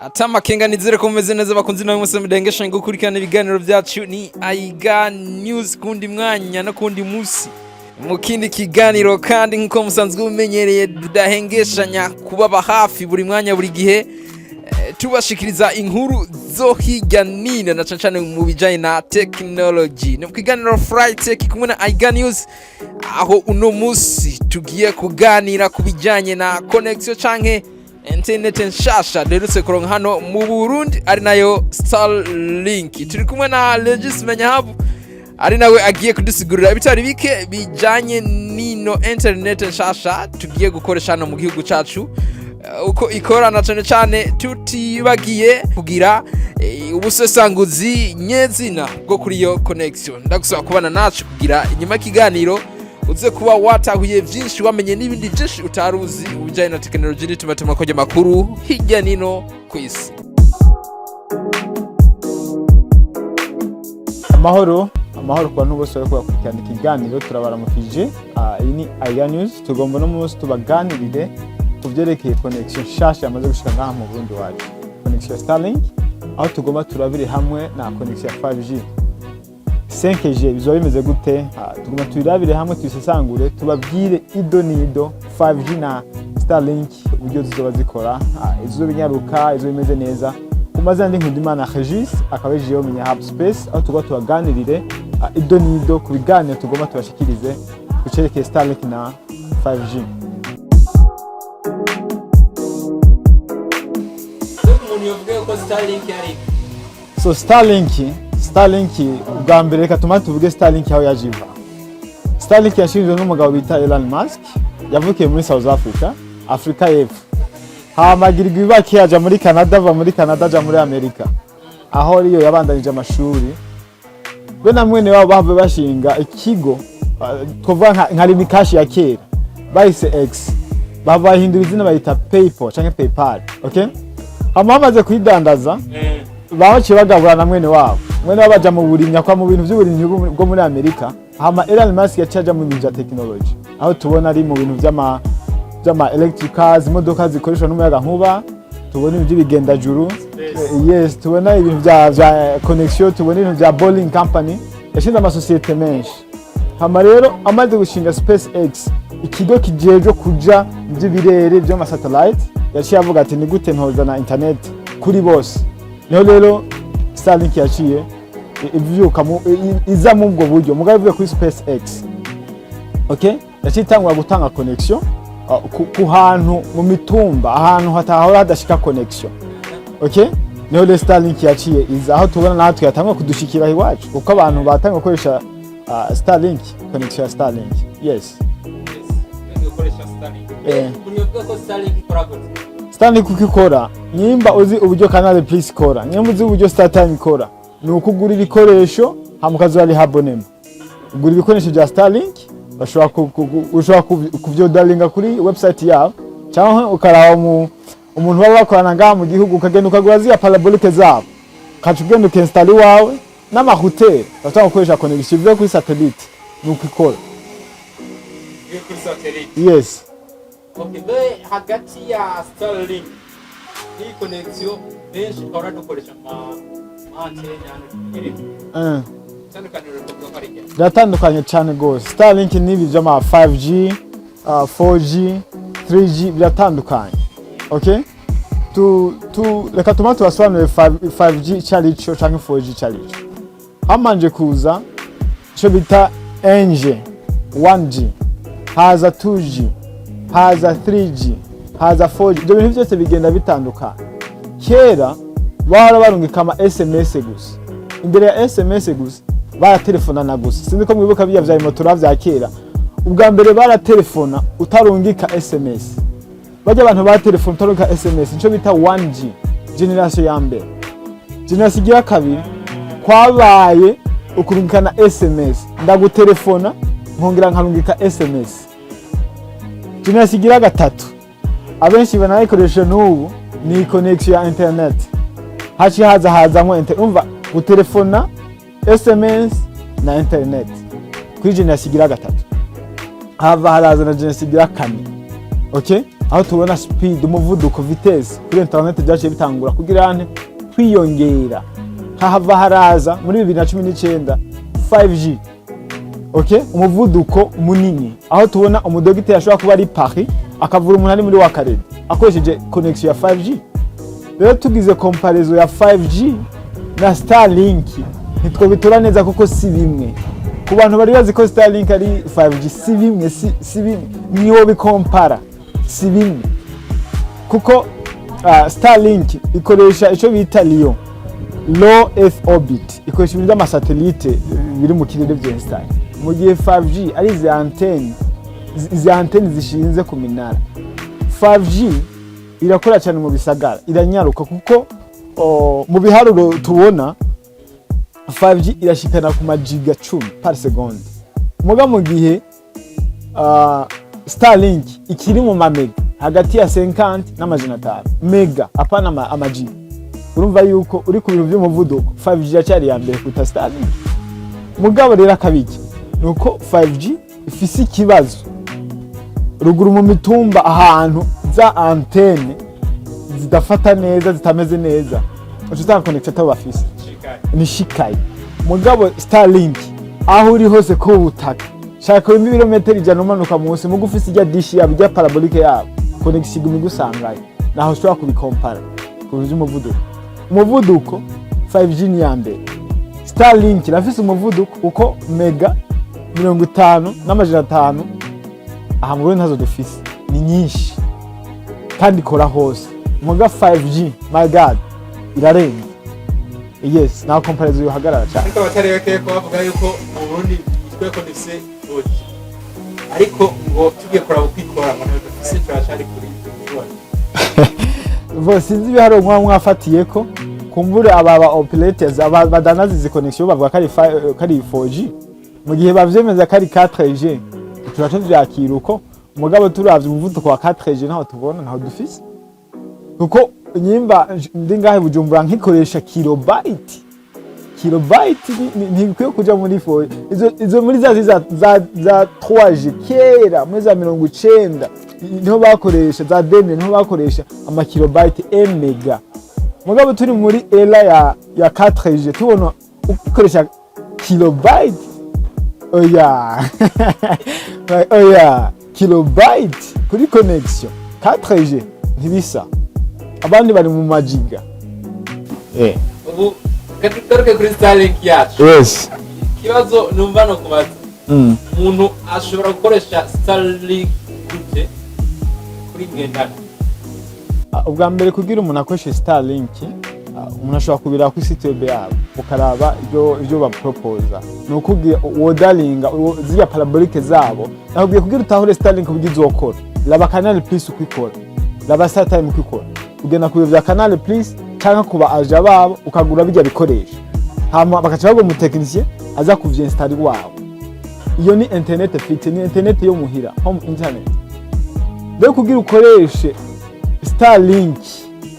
Atamakenga, nizere ko mumeze neza, bakunzi nawe mwese mudengesha gukurikirana ibiganiro byacu. Ni Aiga News kundi mwanya no kundi musi mu kindi kiganiro, kandi nkuko musanzwe mumenyereye tudahengeshanya kubaba hafi buri mwanya, buri gihe, tubashikiriza inkuru zo hirya nino na cane cane mu bijanye na technology. Ni mu kiganiro Fly Tech kumwe na Aiga News, aho uno musi tugiye kuganira ku bijanye na connection canke internet nshasha duherutse kuronka hano mu Burundi, ari nayo Starlink. Turi kumwe na Regis Menyahabu, ari nawe agiye kudusigurira ibitari bike bijanye n'ino internet nshasha tugiye gukoresha hano mu gihugu cacu, uko ikorana, cane cane tutibagiye kugira ubusesanguzi nyezina bwo kuri iyo connection. Ndagusaba kubana nacu kugira inyuma y'ikiganiro uze kuba watahuye vyinshi, wamenye n'ibindi vyinshi utaruzi ubijanye na tekinoloji n'itumatumako ry'amakuru hirya nino ku isi. Amahoro, amahoro ku bantu bose bariko bakurikirana ikiganiro, turabaramukije. Iyi ni Aiga News. Tugomba no munsi tubaganirire ku vyerekeye connection nshasha yamaze gushika ngaha mu Burundi wacu, connection ya Starlink, aho tugomba turabire hamwe na connection ya 5G, 5G bizoba bimeze gute. Tugomba tubirabire hamwe, tubisesangure, tubabwire ido n'ido 5G na Starlink uburyo zizoba zikora, izoba inyaruka, izoba imeze neza. Ku mazina ndi Nkundimana Regis, akaba ari jewe Menya Hub Space, aho tugomba tubaganirire ido n'ido ku biganiro tugomba tubashikirize ku cerekeye Starlink na 5G. Umuntu yovuga ko Starlink ari So Starlink, ubwa mbere reka tumane tuvuge Starlink aho yaje iva. Starlink yashinzwe n'umugabo bita Elon Musk, yavukiye muri South Africa, Afrika y'Epfo, hama agirirwa ibibaki aja muri Canada, ava muri Canada aja muri Amerika, aho ariyo yabandanije amashuri. Be na mwene wabo bavuye bashinga ikigo, twovuga nka Lumicash ya kera, bahise X, bahindura izina bayita PayPal canke PayPal, okay. Hama bamaze kuyidandaza, baciye bagabura na mwene wabo. Mwene wabo aja mu burimyi, akora mu bintu vy'uburimyi bwo muri Amerika. Hama Elon Musk yaciye aja mu bintu vya technology, aho tubona ari mu bintu vy'ama electric cars, imodoka zikoreshwa n'umuyaga nkuba, tubona ibintu by'ibigendajuru, yes, tubona ibintu vya connection, tubona ibintu vya Boring Company. Yashinze amasosiyete menshi. Hama rero amaze gushinga SpaceX, ikigo kijejwe kuja mu by'ibirere vy'ama satellite, yaciye avuga ati: "Ni gute ntozana internet kuri bose?" Niho rero Starlink yaciye ivyuka iza mu ubwo buryo, mugabo ivuye kuri SpaceX, okay. Yaciye itangura gutanga connection ku hantu mu mitumba, ahantu hatahora hadashika connection, okay. Niho rero Starlink yaciye iza, aho tubona natwe yatanguye kudushikira iwacu, kuko abantu batanguye gukoresha Starlink, connection ya Starlink, yes. Gukoresha Starlink. Umuntu yovuga ko Starlink ikora gute? Starlink uko ikora, nimba uzi uburyo Canal Plus ikora, nimba uzi uburyo StarTime ikora, ni uko ugura ibikoresho hama ukazoba abonnement. Ugura ibikoresho bya Starlink, bashobora ushobora kuvyodalinga kuri website yabo, cyangwa ukaraba umuntu baba bakorana ngaha mu gihugu, ukagenda ukagura ziriya parabolique zabo, ukaca ugenda ukinstalla iwawe n'ama routeur, bashobora gukoresha connection ivuye kuri satellite. Ni uko ikora. Iyo kuri satellite. Yes. Okay, be hagati ya Starlink n'iyi connection benshi twahora dukoresha ama antenne hano tumenyereye, itandukaniro rivuga ko ari irya? Biratandukanye cyane rwose. Starlink n'ibi by'ama 5G, 4G, 3G biratandukanye, okay. Tu, tu reka tuma tubasobanurire 5G icyo ari cyo canke 4G icyo ari cyo. Hamanje kuza icyo bita NG, 1G, haza 2G, haza 3G, haza 4G. Ibyo bintu byose bigenda bitandukana. Kera bahora barungika ama SMS gusa. Imbere ya SMS gusa baratelefonana gusa. Sinzi ko mwibuka biya vya motora vya kera. Ubwa mbere baratelefona utarungika SMS. Bajya abantu batelefona utarungika SMS, nico bita 1G, generation ya mbere. Generation igira kabiri kwabaye ukurungikana SMS, ndagutelefona nkongera nkarungika SMS. Generation igira gatatu, abenshi banayikoresha n'ubu, ni connection ya internet. Haciye haza hazamwo internet. Umva, gutelefona, SMS na internet kuri generation igira gatatu. Hava haraza na generation igira kane, okay. Aho tubona speed, umuvuduko, vitesse kuri internet byaciye bitangura kugira ane kwiyongera, hahava haraza muri 2019 5G, okay, umuvuduko munini, aho tubona umudogiteri ashobora kuba ari Paris akavura umuntu ari muri Wakarede akoresheje connection ya 5G. Rero tugize comparaison ya 5G na Starlink, ntitwobitura neza kuko si bimwe. Ku bantu bari bazi ko Starlink ari 5G, si bimwe, si bimwe, niwo bikompara, si bimwe, kuko Starlink ikoresha ico bita LEO, low earth orbit, ikoresha ibintu by'amasatelite biri mu kirere vyinstalle, mu gihe 5G ari izi antenne, izi antenne zishinze ku minara. 5G irakora cyane mu bisagara, iranyaruka kuko mu biharuro tubona 5G irashikana ku majiga 10 par seconde, muga mu gihe Starlink ikiri mu mamega hagati ya 50 n'500 mega, apana amajiga. Urumva yuko uri ku bintu by'umuvuduko, 5G yacyari ya mbere kuruta Starlink. Mugabo rero akabiki nuko 5G ifise ikibazo ruguru mu mitumba, ahantu za antenne zidafata neza, zitameze neza, uca usanga connection atabo bafise ni shikaye. Mugabo Starlink aho uri hose ku butaka, shaka wimba ibirometero 100 umanuka munsi, muga ufise ijya dish yabo, ijya parabolique yabo, connection iguma igusangayo. Naho ushobora kubikompara ku bintu by'umuvuduko. Umuvuduko 5G ni iya mbere. Starlink irafise umuvuduko uko mega 550 n'500, aha mu Burundi ntazo dufise, ni nyinshi kandi ikora hose. Muga 5G, my God, irarenze. Yes, nta comparison yohagarara cyane. Ariko abatari bake ko bavuga yuko mu Burundi twe ko dufise 4G, ariko ngo tugiye kuraba uko ikora ngo ntabwo dufise, turacari kuri 4G. Bo sinzi ibiharuro mwaba mwafatiye ko kumbure aba ba operators, aba badandaza izi connection, bavuga ko ari 4G, mu gihe bavyemeza ko ari 4G, tuba tuvyakira uko. Mugabo turavye umuvuduko wa 4G, ntaho tubona, ntaho dufise, kuko nyimba ndi ngahe Bujumbura nkikoresha kilobyte, kilobyte ntibikwiye kuja muri 4 izo muri za 3G. Kera muri za 90 niho bakoresha, za 2000 niho bakoresha ama kilobyte, mega. Mugabo turi muri era ya 4G, tubona ukoresha kilobyte, oya oya, kilobyte kuri connection 4G ntibisa, abandi bari mu majiga. Ubu reka tugaruke kuri Starlink yacu. Ikibazo numva no kubaza, umuntu ashobora gukoresha Starlink gute kuri ngendanwa? Ubwa mbere, kugira umuntu akoreshe Starlink, umuntu ashobora kubiraba kuri site web yabo, ukaraba ibyo bapropoza. Ni ukubwira wodaringa ziriya parabolique zabo. Nakubwiye kugira utahure Starlink uburyo izokora, raba Canal Plus uko ikora, raba StarTime uko ikora. Ugenda ku biro vya Canal Plus canke ku ba agent babo, ukagura bijya bikoresho, hama bakaca baguha umutekinisye aza kuvyinstalla iwawe. Iyo ni internet fixe, ni internet yo muhira, home internet. Rero kugira ukoreshe Starlink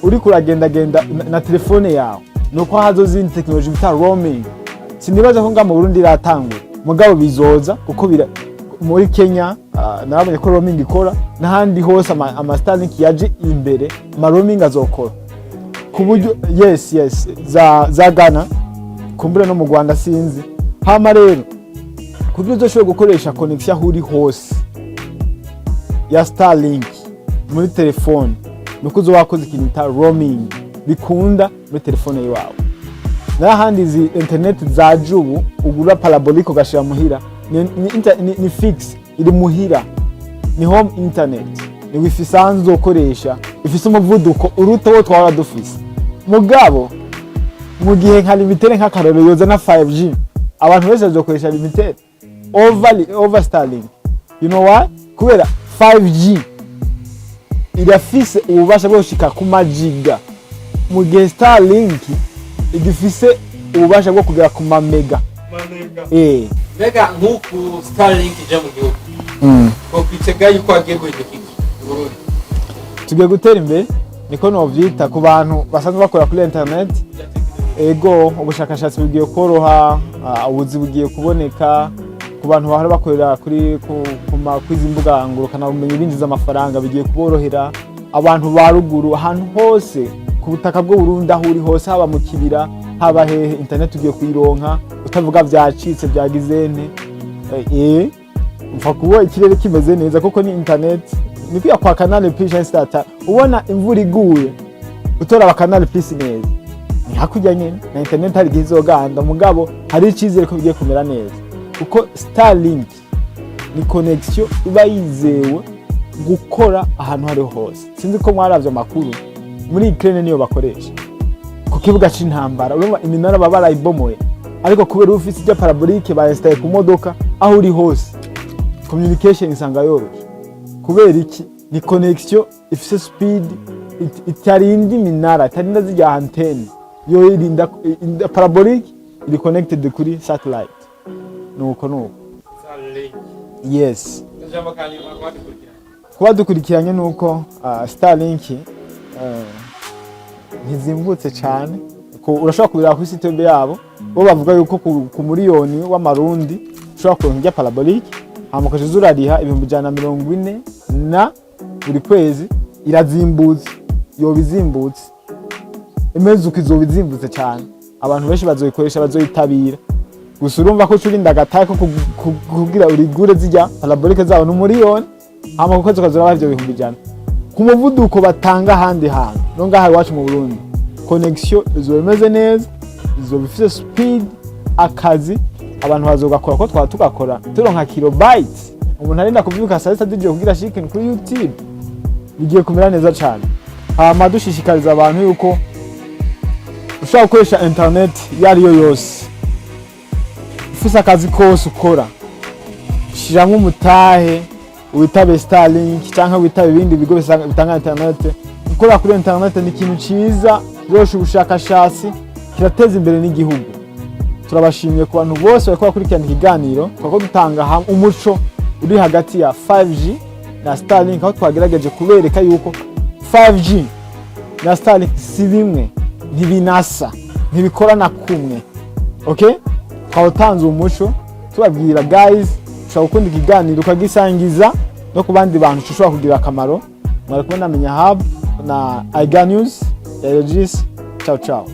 uriko uragendagenda na telefone yawe, nuko hazo zindi tekinoloji bita roaming. Sinibaza ko nga mu Burundi iratangura, mugabo bizoza, kuko bira muri Kenya, narabonye ko roaming ikora n'ahandi hose. Ama Starlink yaje imbere, ama roaming azokora ku buryo, yes, za Ghana, kumbure no mu Rwanda, sinzi. Hama rero kuburyo uzoshobora gukoresha connection aho uri hose ya Starlink muri telefone, nuko uzoba wakoze ikintu bita roaming bikunda muri telefone yawe. N'ahandi izi internet za jubu ugura parabolique ugashira muhira, ni fixe, iri muhira, ni home internet, ni wifi isanzwe ukoresha, ifise umuvuduko uruta wo twahora dufise. Mugabo mu gihe nka Lumitel, nk'akarorero, yoza na 5G, abantu benshi bazokoresha Lumitel over Starlink. You know why? Kubera 5G irafise ububasha bwo gushika ku majiga, mu gihe Starlink igifise ububasha bwo kugera ku mamega. Mbega nk'uku Starlink ije mu gihugu, twokwitega yuko hagiye guhinduka iki mu Burundi? Tugiye gutera imbere, niko novyita, ku bantu basanzwe bakora kuri internet. Ego, ubushakashatsi bugiye koroha, ubuzi bugiye kuboneka ku bantu bahora bakorera kuri ku kwizi mbuga ngurukanabumenyi binjiza amafaranga bigiye kuborohera. Abantu ba ruguru, ahantu hose ku butaka bw'u Burundi, aho uri hose, haba mu kibira, haba hehe, internet ugiye kuyironka utavuga vyacitse, vyagize nte. Upfa kuba ikirere kimeze neza, kuko ni internet ni kwiya kwa Canal Plus canke Star. Ubona imvura iguye utora aba Canal Plus neza, ni hakurya nyene na internet hari igihe izoganda. Mugabo hari icizere ko bigiye kumera neza, kuko Starlink ni connection iba yizewe gukora ahantu hariho hose. Sinzi ko mwaravye amakuru, muri Ukraine niyo bakoresha ku kibuga c'intambara. Urumva iminara baba barayibomoye, ariko kubera uba ufise ijya parabolique bayinstaye ku modoka, aho uri hose communication isanga yoroshe. Kubera iki? Ni connection ifise speed itarinda iminara, itarinda zirya antenne, yo irinda parabolique iri connected kuri satellite. Nuko nuko. Starlink. Yes. Ijambo ka nyuma kubadukurikirana. Kuba dukurikiranye nuko Starlink ntizimbutse cyane. Urashobora kubiraba kuri site web yabo. Bo bavuga yuko ku miliyoni w'amarundi ushobora kuronka ijya parabolique, hama ukaca uza urariha 140,000 na buri kwezi. Irazimbutse, yoba izimbutse, imeze uko izoba izimbutse cyane, abantu benshi bazoyikoresha, bazoyitabira. Gusa urumva ko ucurinda agatahe ko kugira urigure zijya parabolique zabo ni umuriyoni, hama ku kwezi ukaza urabaha ivyo 100,000 ku muvuduko batanga ahandi hantu. No ngaha iwacu mu Burundi connection izoba imeze neza, izoba ifise speed. Akazi abantu bazogakora ko twaba tugakora turonka kilobytes. Umuntu arinda kuvyuka saa 6 z'ijoro kugira ashike kuri YouTube, bigiye kumera neza cane. Hama dushishikariza abantu yuko ushobora gukoresha internet iyo ariyo yose, ufise akazi kose ukora, shiramwo umutahe, witabe Starlink canke witabe ibindi bigo bitanga internet. Gukorera kuri internet ni ikintu ciza, kirosha ubushakashatsi, kirateza imbere n'igihugu. Turabashimiye ku bantu bose bariko bakurikirana ikiganiro twako dutanga umuco uri hagati ya 5G na Starlink, aho twagerageje kubereka yuko 5G na Starlink si bimwe, ntibinasa, ntibikorana kumwe. Okay, twawutanze umuco, tubabwira guys, ushobora gukunda ikiganiro ukagisangiza no ku bandi bantu ushobora kugira akamaro. Mwari kumwe na Menya Hub na Iga News ya Regis. Ciao ciao.